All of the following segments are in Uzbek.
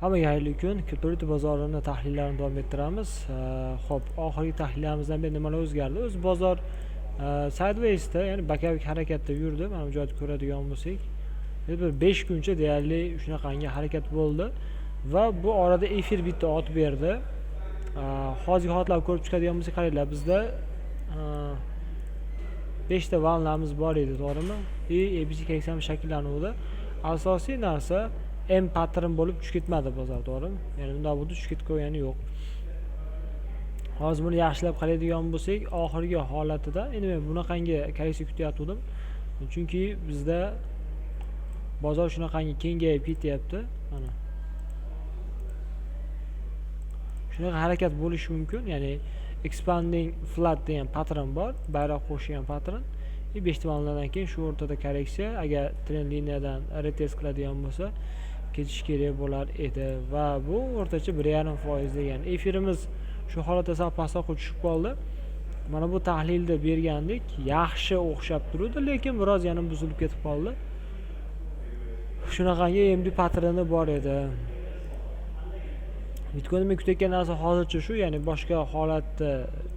Hammaga xayrli kun. Kriptovalyuta bozorini tahlillarini davom ettiramiz. Xo'p, oxirgi tahlillarimizdan beri nimalar o'zgardi? O'z bozor sidewaysda, ya'ni боковик harakatda yurdi. Mana bu joyda ko'radigan bo'lsak, bir 5 kuncha deyarli shunaqangi harakat bo'ldi va bu orada efir bitta otib berdi. Hozirgi holatlarni ko'rib chiqadigan bo'lsak, qaranglar, bizda 5 ta valnamiz bor edi, to'g'rimi? И ABC korreksiyamiz shakllanuvdi. Asosiy narsa M pattern bo'lib tushib ketmadi bozor, to'g'rimi? Ya'ni bundoq bo'ldi, tushib ketib qo'ygani yo'q. Hozir buni yaxshilab qaraydigan bo'lsak, oxirgi holatida endi men bunaqangi korreksiya kutayotgandim. Chunki bizda bozor shunaqangi kengayib ketyapti. Mana shunaqa harakat bo'lishi mumkin, ya'ni expanding flat degan pattern bor, bayroq qo'shgan pattern. И 5 valnadan keyin shu o'rtada korreksiya, agar trend liniyadan retest qiladigan bo'lsa, ketish kerak bo'lar edi va bu o'rtacha 1,5% degan. Efirimiz shu holatda sal pastroqqa tushib qoldi. Mana bu tahlilda bergandik, yaxshi o'xshab turdi, lekin biroz yana buzilib ketib qoldi. Shunaqangi MD patterni bor edi. Bitcoinda men kutayotgan narsa hozircha shu, ya'ni boshqa holatda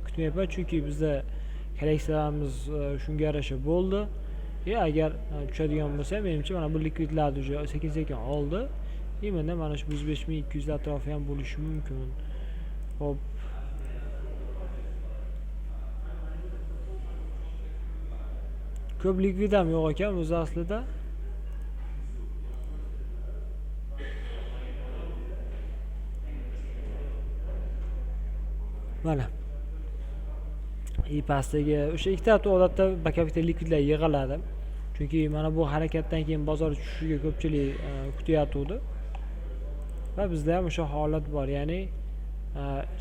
kutmayapman, chunki bizda korreksiyalarimiz shunga yarasha bo'ldi. Agar tushadigan bo'lsa, menimcha mana bu likvidlarni уже sekin-sekin oldi. Именно mana shu 105 200 atrofi ham bo'lishi mumkin. Xo'p. Ko'p likvid ham yo'q ekan o'zi aslida. Mana. Pastdagi o'sha ikki tarafda odatda боковик da likvidlar yig'iladi. Chunki mana bu harakatdan keyin bozor tushishiga ko'pchilik kutayotgandi. Va bizda ham o'sha holat bor, ya'ni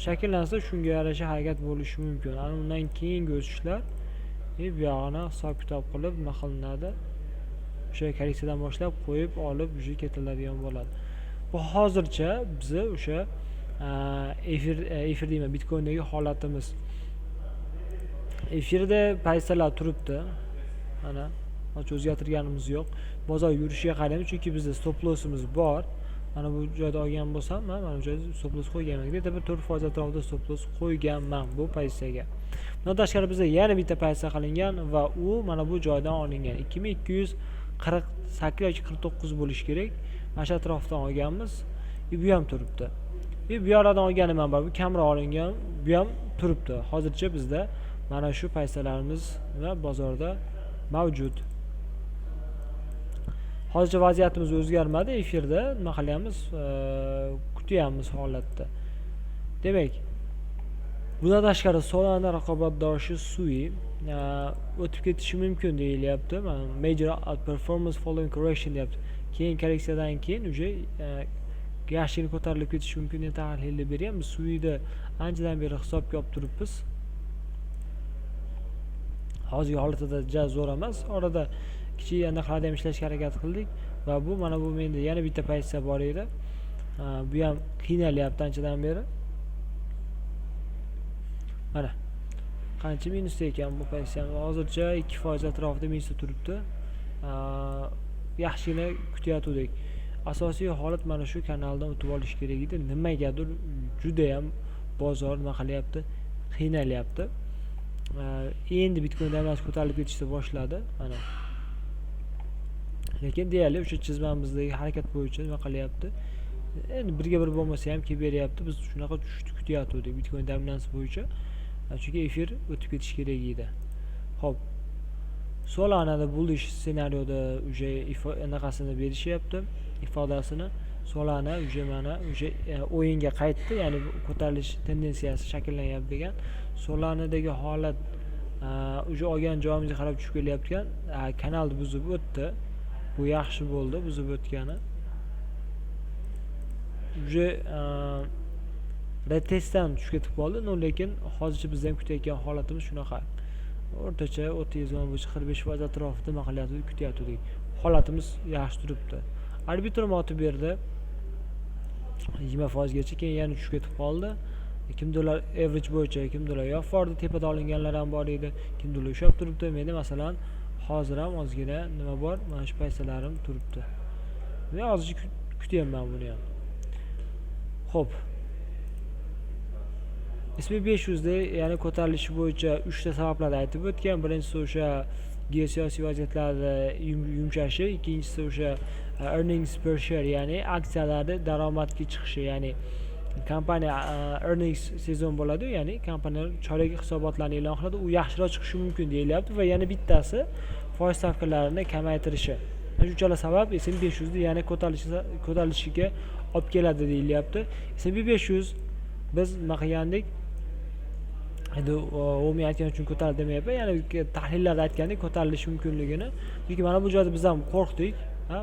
shakllansa shunga yarasha harakat bo'lishi mumkin. Ana undan keyingi o'sishlar bu yog'ini hisob kitob qilib nima qilinadi? O'sha korreksiyadan boshlab qo'yib olib уже ketiladigan bo'ladi. Bu hozircha bizni o'sha efir deyman, Bitcoindagi holatimiz. Efirda paysalar turibdi. Mana hech o'zgartirganimiz yo'q. Bozor yurishiga qaraymiz, chunki bizda stop lossimiz bor. Mana bu joyda olgan bo'lsam, mana bu joyda stop loss qo'yganman. Где-то bir 4% atrofida stop loss qo'yganman bu paysaga. Bundan tashqari bizda yana bitta paysa qilingan va u mana bu joydan olingan. 2248 yoki 49 bo'lishi kerak. Mana shu atrofdan olganmiz. Bu ham turibdi. Bu yoqdan olganim ham bor. Bu kamroq olingan, bu ham turibdi. Hozircha bizda mana shu paysalarimiz va bozorda mavjud. Hozircha vaziyatimiz o'zgarmadi. Efirda nima qilyapmiz? Kutyapmiz holatda. Demak, bundan tashqari Solana raqobatdoshi Sui o'tib ketishi mumkin deyilyapti. Mana major outperformance following correction deyapti. Keyin korreksiyadan keyin уже yaxshigina ko'tarilib ketishi mumkin degan tahlilni beryapmiz. Suida anchadan beri hisobga olib turibmiz. Hozirgi holatida ja zo'r emas. Orada kichik aniqlarda ham ishlashga harakat qildik va bu mana bu menda yana bitta pozitsiya bor edi. Bu ham qiynalyapti anchadan beri. Mana qancha minusda ekan bu pozitsiya. Hozircha 2% atrofida minusda turibdi. Yaxshigina kutayotgandik. Asosiy holat mana shu kanaldan o'tib olish kerak edi. Nimagadir juda ham bozor nima qilyapti? Qiynalyapti. Endi Bitcoin dominansi ko'tarilib ketishni boshladi. Mana. Lekin deyarli o'sha chizmamizdagi harakat bo'yicha nima qilyapti? Endi birga bir bo'lmasa ham kelib beryapti. Biz shunaqa tushishni kutayotgandik Bitcoin dominansi bo'yicha. Chunki efir o'tib ketish kerak edi. Xo'p. Solana'da bullish ssenariyda уже anaqasini berishyapti, ifodasini. Solana уже mana уже o'yinga qaytdi, ya'ni ko'tarilish tendensiyasi shakllanyapti degan. Solanadagi holat уже olgan joyimizga qarab tushib kelyapti. Kanalni buzib o'tdi. Bu yaxshi bo'ldi, buzib o'tgani. Уже retestdan tushib ketib qoldi, no, lekin hozircha biz ham kutayotgan holatimiz shunaqa. O'rtacha 30 zon bo'yicha 45% atrofida nima qilyapti kutayotgandik. Holatimiz yaxshi turibdi. Arbitrum otib berdi. 20% gacha, keyin yana tushib ketib qoldi. Kimdirlar average bo'yicha, kimdirlar yo'q bordi, tepada olinganlar ham bor edi, kimdirlar ushlab turibdi. Menda masalan hozir ham ozgina nima bor, mana shu paysalarim turibdi. Men hozircha kutyapman buni ham. Xo'p. S&P 500 da ya'ni ko'tarilishi bo'yicha 3 ta sabablarni aytib o'tgan. Birinchisi o'sha geosiyosiy vaziyatlarni yumshashi, ikkinchisi o'sha earnings per share, ya'ni aksiyalarni daromadga chiqishi, ya'ni kompaniya earnings sezon bo'ladi, ya'ni kompaniyalar chorak hisobotlarni e'lon qiladi, u yaxshiroq chiqishi mumkin deyilyapti va yana bittasi foiz stavkalarini kamaytirishi. Shu uchala sabab S&P 500 ni yana ko'tarilishiga olib keladi deyilyapti. S&P 500 biz nima qilgandik? Endi u men aytganim uchun ko'tarildi demayapman, ya'ni tahlillarda aytgandik ko'tarilishi mumkinligini. Chunki mana bu joyda biz ham qo'rqdik, ha,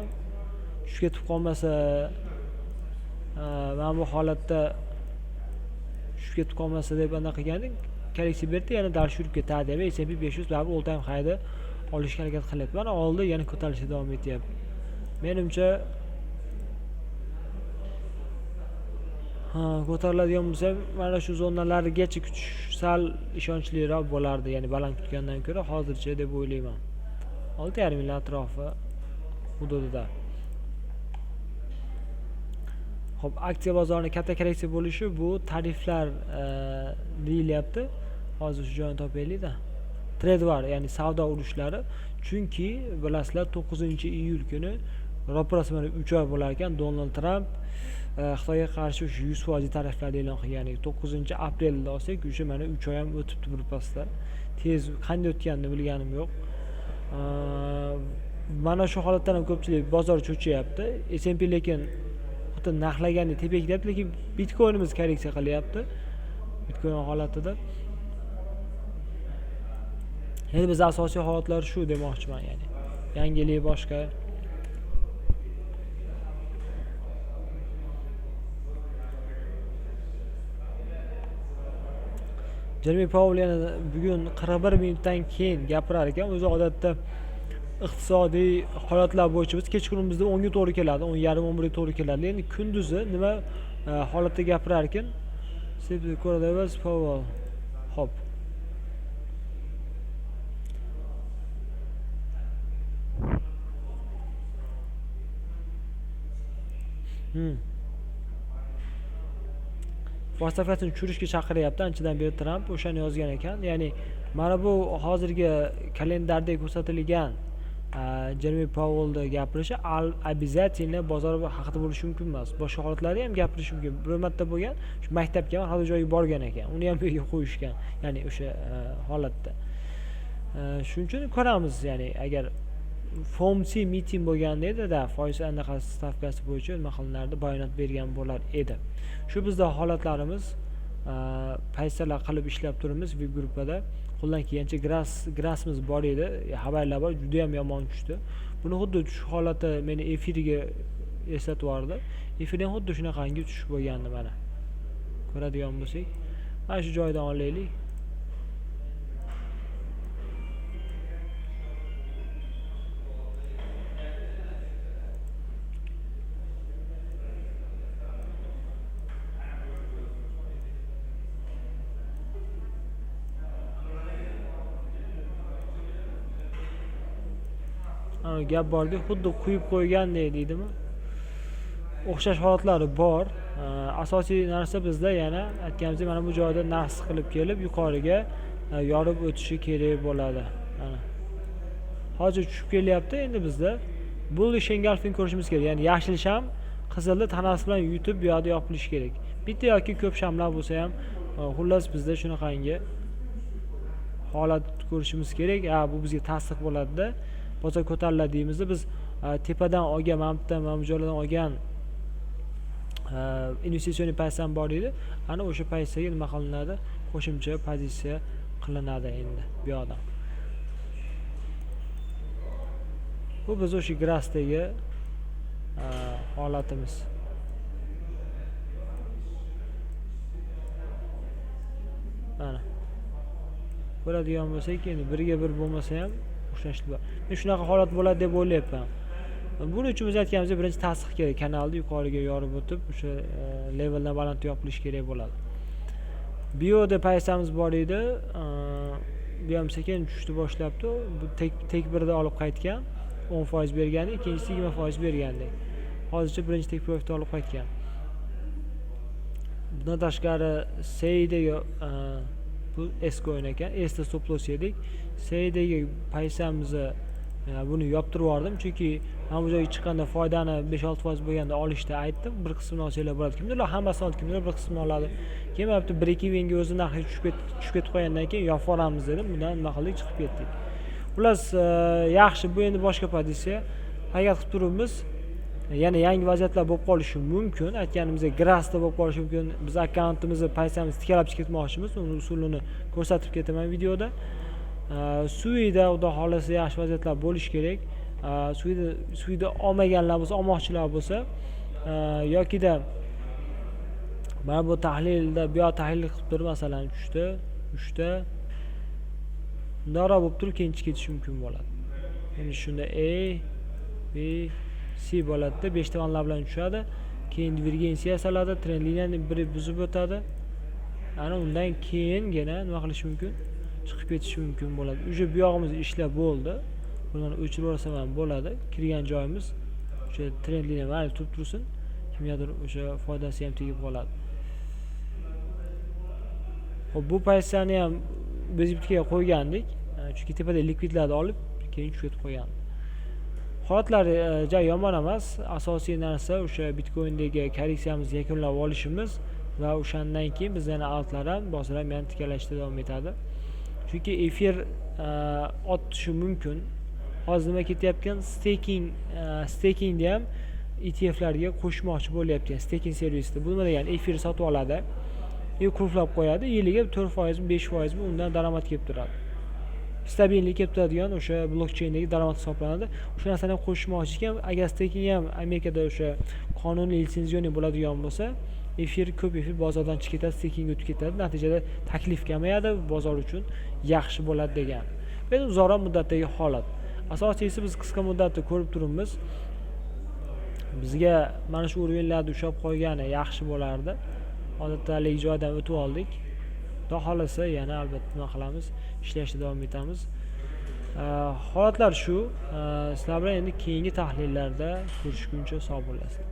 tushib ketib qolmasa, mana bu holatda tushib ketib qolmasa deb anaqa qilgandik. Korreksiya berdi, yana dal yurib ketadi deb S&P 500 baribir all time highda olishga harakat qilyapti. Mana oldi, yana ko'tarilishda davom etyapti. Menimcha ko'tariladigan bo'lsa, mana shu zonalargacha kutish sal ishonchliroq bo'lardi, ya'ni baland kutgandan ko'ra hozircha deb o'ylayman. 6,5 ming atrofi hududida. Xo'p, aksiya bozorini katta korreksiya bo'lishi bu tariflar deyilyapti. Hozir shu joyini topaylik-da. Trade war, ya'ni savdo urushlari. Chunki bilasizlar 9-iyul kuni ro'parasi mana 3 oy bo'lar ekan, Donald Tramp Xitoyga qarshi o'sha 100% tariflarni e'lon qilgan. 9-aprelda olsak, o'sha mana 3 oy ham o'tibdi birpasda. Tez qanday o'tganini bilganim yo'q. Mana shu holatdan ham ko'pchilik bozor cho'chiyapti. S&P lekin xuddi narxlagandek tepaga ketyapti, lekin Bitcoinimiz korreksiya qilyapti. Bitcoin holatida. Endi biz asosiy holatlar shu demoqchiman, ya'ni yangilik boshqa. Jeremy Powell yana bugun 41 minutdan keyin gapirar ekan. O'zi odatda iqtisodiy holatlar bo'yicha biz kechqurun bizda 10 ga to'g'ri keladi, 10:30 11 ga to'g'ri keladi. Endi kunduzi nima holatda gapirar ekan? Ko'ramiz Powell. Xo'p. Foiz stavkasini tushirishga chaqiryapti anchadan beri Tramp, o'shani yozgan ekan. Ya'ni mana bu hozirgi kalendarda ko'rsatilgan Jeremy Powellda gapirishi обязательно bozor haqida bo'lishi mumkin emas. Boshqa holatlarda ham gapirishi mumkin. Bir marta bo'lgan, shu maktabga ham har joyga borgan ekan. Uni ham bu yerga qo'yishgan, ya'ni o'sha holatda. Shuning uchun ko'ramiz, ya'ni agar FOMC meeting bo'lganda edi-da, foiz anaqa stavkasi bo'yicha nima qilinardi, bayonot bergan bo'lar edi. Shu bizda holatlarimiz, paysalar qilib ishlab turibmiz VIP gruppada. Qo'ldan kelgancha grasimiz bor edi, xabarlar bor, juda ham yomon tushdi. Buni xuddi shu holati meni efirga eslatib yubordi. Efirda ham xuddi shunaqangi tushish bo'lgandi mana. Ko'radigan bo'lsak, mana shu joydan olaylik. Gap bordi, xuddi quyib qo'ygandek deydimi? O'xshash holatlari bor. Asosiy narsa bizda yana aytganimizdek mana bu joyda narx qilib kelib yuqoriga yorib o'tishi kerak bo'ladi. Mana. Hozir tushib kelyapti, endi bizda bullish engulfing ko'rishimiz kerak. Ya'ni yashil sham qizilni tanasi bilan yutib bu yoqda yopilishi kerak. Bitta yoki ko'p shamlar bo'lsa ham, xullas bizda shunaqangi holat ko'rishimiz kerak. Ha, bu bizga tasdiq bo'ladi-da. Bozor ko'tariladi deymizda, biz tepadan olgan, mana bu yerdan, mana bu joylardan olgan investitsiya pozitsiya bor edi. Ana o'sha pozitsiyaga nima qilinadi? Qo'shimcha pozitsiya qilinadi endi bu yoqdan. Bu biz o'sha grasdagi holatimiz. Mana. Ko'radigan bo'lsak, endi birga bir bo'lmasa ham o'xshashlik bor. Men shunaqa holat bo'ladi deb o'ylayapman. Buning uchun biz aytganimizdek birinchi tasdiq kerak, kanalni yuqoriga yorib o'tib, o'sha leveldan baland yopilishi kerak bo'ladi. Bioda paysamiz bor edi. Bu ham sekin tushdi boshlabdi. Bu tek birda olib qaytgan, 10% bergandi, ikkinchisi 20% bergandi. Hozircha birinchi tek profitni olib qaytgan. Bundan tashqari, Seydagi, bu Scoin ekan, Sda stop loss yedik. Seydagi pozitsiyamizni, buni yoptirib yubordim, chunki mana bu joyga chiqqanda foydani 5-6% bo'lganda olishni aytdim. Bir qismini olsanglar bo'ladi, kimdirlar hammasini oldi, kimdirlar bir qismini oladi. Keyin mana bitta break evenga o'zi narxi tushib ketib qolgandan keyin yopib yuboramiz dedim. Bundan nima qildik? Chiqib ketdik. Xullas, yaxshi, bu endi boshqa pozitsiya, harakat qilib turibmiz. Yana yangi vaziyatlar bo'lib qolishi mumkin, aytganimizdek, Grassda bo'lib qolishi mumkin. Biz akkauntimizni, pozitsiyamizni tikalab chiqib ketmoqchimiz, uni usulini ko'rsatib ketaman videoda. Suida, xudo xohlasa, yaxshi vaziyatlar bo'lishi kerak. Suida olmaganlar bo'lsa, olmoqchilar bo'lsa yokida mana bu tahlilda, bu yoq tahlil qilib turib, masalan, tushdi uchta, bundoqroq bo'lib turib, keyin chiqib ketishi mumkin bo'ladi. Endi shunda A, B, C bo'ladida, beshta волна bilan tushadi, keyin divergensiya yasaladi, trend liniyani biri buzib o'tadi. Ana undan keyingina nima qilishi mumkin? Chiqib ketishi mumkin bo'ladi. Уже bu yog'imiz ishlab bo'ldi, buni o'chirib yuborsam ham bo'ladi. Kirgan joyimiz o'sha trend liniya, mayli, turib tursin, kimgadir o'sha foydasi ham tegib qoladi. Ho'p, bu pozitsiyani ham безубытка ga qo'ygandik, chunki tepada likvidlarni olib, keyin tushib ketib qo'ygan. Holatlar ja yomon emas. Asosiy narsa o'sha bitcoindagi korreksiyamizni yakunlab olishimiz va o'shandan keyin biz yana altlar ham, bozor ham yana tikalashda davom etadi, chunki efir otishi mumkin. Hozir nima ketyapti? Stakingni ham ETFlarga qo'shmoqchi bo'lyapti, staking servisida. Bu nima degani? Efir sotib oladi и qulflab qo'yadi, yiliga 4%mi, 5%mi, undan daromad kelib turadi, стабильный kelib turadigan o'sha blokcheyndagi daromad hisoblanadi. O'sha narsani ham qo'shmoqchi ekan. Agar staking ham Amerikada o'sha qonuniy, лицензионный bo'ladigan bo'lsa, efir, ko'p efir bozordan chiqib ketadi, stakingga o'tib ketadi, natijada taklif kamayadi, bozor uchun yaxshi bo'ladi degan. Bu endi uzoqroq muddatdagi holat. Asosiysi, biz qisqa muddatda ko'rib turibmiz. Bizga mana shu уровень larni ushlab qo'ygani yaxshi bo'lardi. Odatda haligi joydan o'tib oldik. Xudo xohlasa, yana albatta nima qilamiz, ishlashda davom etamiz. Holatlar shu. Sizlar bilan endi keyingi tahlillarda ko'rishguncha sog' bo'lasizlar.